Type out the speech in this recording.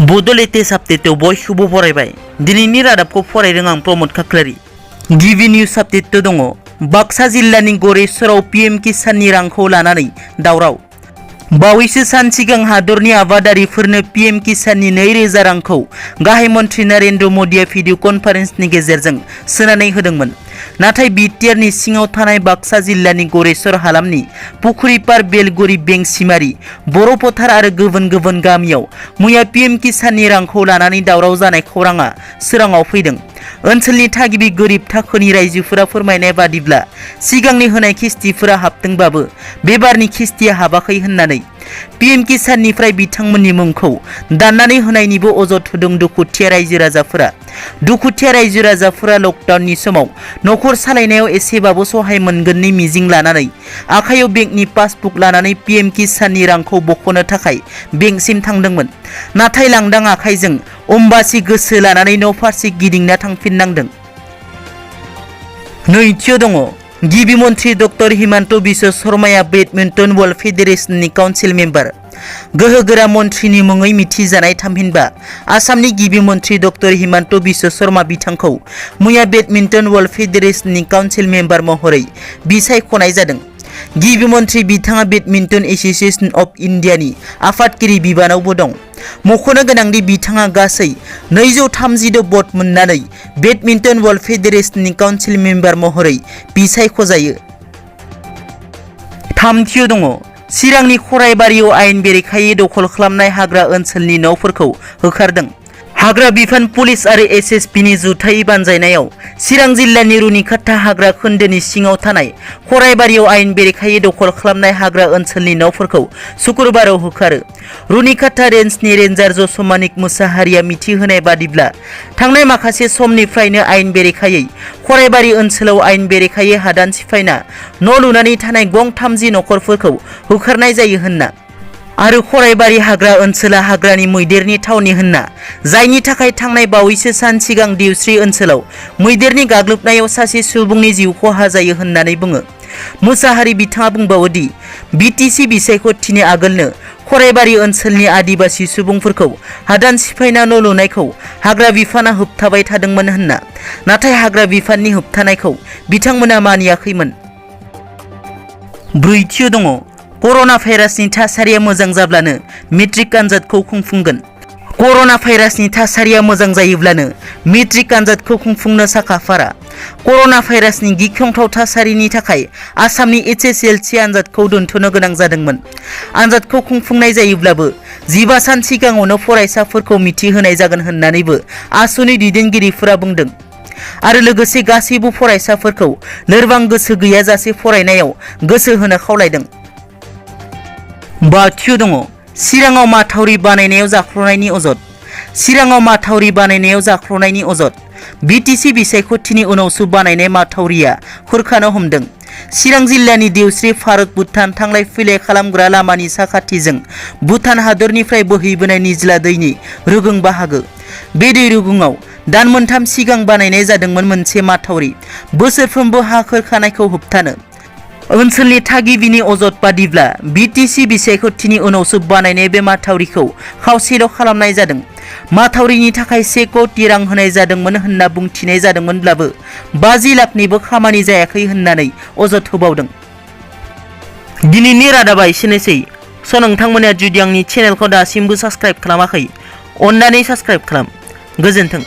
Bodo latest update to bयखौबो फरायबाय दिनैनि रादाबखौ फरायदों आं प्रमोद खाख्लारि गिबि निउज अपडेट दङ बाक्सा जिल्लानि गरेस्वराव पीएम किसाननि रांखौ लानानै दावराव बावैसो सान सिगां हादरनि आबादारिफोरनो पीएम किसाननि 2000 रांखौ गाहाय मन्थ्रि नरेन्द्र मोदीआ भिडिअ कनफारेन्सनि गेजेरजों सोनानै होदोंमोन नाथाय BTR नि सिङाव थानाय बाक्सा जिल्लानि गरेस्वर हालामनि पुखुरिपार बेलगुरि बेंसिमारि बर' फोथार आरो गुबुन गुबुन गामियाव मैया पीएम किसाननि रांखौ लानानै दावराव जानाय खौराङा सोराङाव फैदों ओनसोलनि थागिबि गोरिब थाखोनि रायजोफोरा फोरमायनाय बादिब्ला सिगांनि होनाय किस्तिफोरा हाबदोंबाबो बेबारनि किस्तिया हाबाखै होननानै पीएम किसाननिफ्राय बिथांमोननि मुंखौ दाननानै होनायनिबो अजद होदों दुखुथिया रायजो राजाफोरा लकडाउननि समाव नखर सालायनायाव एसेबाबो सहाय मोनगोननि मिजिं लानानै आखायाव बेंकनि पासबुक लानानै पीएम किसाननि रांखौ बख'नो थाखाय बेंकसिम थांदोंमोन नाथाय लांदां आखाइजों अम्बासि गोसो लानानै न' फारसे गिदिंना थांफिननांदों नैथियाव दङ गिबि मन्थ्रि डक्टर हिमन्त बिश्व शर्माया बेडमिन्टन वर्ल्ड फेडारेशननि काउन्सिल मेम्बार गोहोगोरा मन्थ्रिनि मुङै मिथिजानाय थामहिनबा आसामनि गिबि मन्थ्रि डक्टर हिमन्त बिश्व शर्मा बिथांखौ मैया बेडमिन्टन वर्ल्ड फेडारेशननि काउन्सिल मेम्बार महरै बिसायख'नाय जादों गिबि मन्थ्रि बिथाङा बेडमिन्टन एसोसिएशन अफ इन्डियानि आफादगिरि बिबानावबो दं मख'नो गोनांदि बिथाङा गासै 236 भट मोननानै बेडमिन्टन वर्ल्ड फेडारेशननि काउन्सिल मेम्बार महरै बिसायख'जायो थामथियाव दङ चिरांनि खराइबारियाव आयेन बेरेखायै दखल खालामनाय हाग्रा ओनसोलनि न'फोरखौ होखारदों हाग्रा बिफान पुलिस आरो SSBनि जुथायै बानजायनायाव चिरां जिल्लानि रुनिखाता हाग्रा खोन्दोनि सिङाव थानाय खराइबारियाव आयेन बेरेखायै दखल खालामनाय हाग्रा ओनसोलनि न'फोरखौ शुक्रबाराव होखारो रुनिखाता रेन्जनि रेन्जार जसमानिक मुसाहारिया मिथिहोनाय बादिब्ला थांनाय माखासे समनिफ्रायनो आयेन बेरेखायै खराइबारि ओनसोलाव आयेन बेरेखायै हादान सिफायना न' लुनानै थानाय गं 30 नखरफोरखौ होखारनाय जायो होनना आरो खराइबारि हाग्रा ओनसोला हाग्रानि मैदेरनि थावनि होनना जायनि थाखाय थांनाय बावैसो सान सिगां दिउस्रि ओनसोलाव मैदेरनि गाग्लोबनायाव सासे सुबुंनि जिउ खहा जायो होननानै बुङो मुसाहारि बिथाङा बुंबावो दि BTC बिसायख'थिनि आगोलनो खराइबारि ओनसोलनि आदिबासि सुबुंफोरखौ हादान सिफायना न' लुनायखौ हाग्रा बिफाना होबथाबाय थादोंमोन होनना नाथाय हाग्रा बिफाननि होबथानायखौ बिथांमोना मानियाखैमोन ब्रैथियाव दङ कर'ना भाइरासनि थासारिया मोजां जाब्लानो मेट्रिक आनजादखौ खुंफुंगोन कर'ना भाइरासनि थासारिया मोजां जायोब्लानो मेट्रिक आनजादखौ खुंफुंनो साखाफारा कर'ना भाइरासनि गिख्रंथाव थासारिनि थाखाय आसामनि HSLC आनजादखौ दोनथ'नो गोनां जादोंमोन आनजादखौ खुंफुंनाय जायोब्लाबो 15 सान सिगाङावनो फरायसाफोरखौ मिथिहोनाय जागोन होननानैबो आसुनि दैदेनगिरिफोरा बुंदों आरो लोगोसे गासैबो फरायसाफोरखौ लोरबां गोसो गैयाजासे फरायनायाव गोसो होनो खावलायदों बाथियाव दङ चिराङाव माथावरि बानायनायाव जाख्ल'नायनि अजद BTC बिसायख'थिनि उनावसो बानायनाय माथावरिया खुरखानो हमदों चिरां जिल्लानि दिउस्रि भारत भुटान थांलाय फैलाय खालामग्रा लामानि साखाथिजों भुटान हादरनिफ्राय बोहैबोनाय निज्ला दैनि रुगुं बाहागो बे दै रुगुङाव दान मोनथाम सिगां बानायनाय जादोंमोन मोनसे माथावरि बोसोरफ्रोमबो हा खुरखानायखौ होबथानो ओनसोलनि थागिबिनि अजद बादिब्ला BTC बिसायख'थिनि उनावसो बानायनाय बे माथावरिखौ खावसेल' खालामनाय जादों माथावरिनि थाखाय 1 कोटि रां होनाय जादोंमोन होनना बुंथिनाय जादोंमोनब्लाबो 50 लाखनिबो खामानि जायाखै होननानै अजद होबावदों दिनैनि रादाबा एसेनोसै नोंथांमोना जुदि आंनि चेनेलखौ दासिमबो साबस्क्राइब खालामाखै अन्नानै साबस्क्राइब खालाम गोजोन्थों।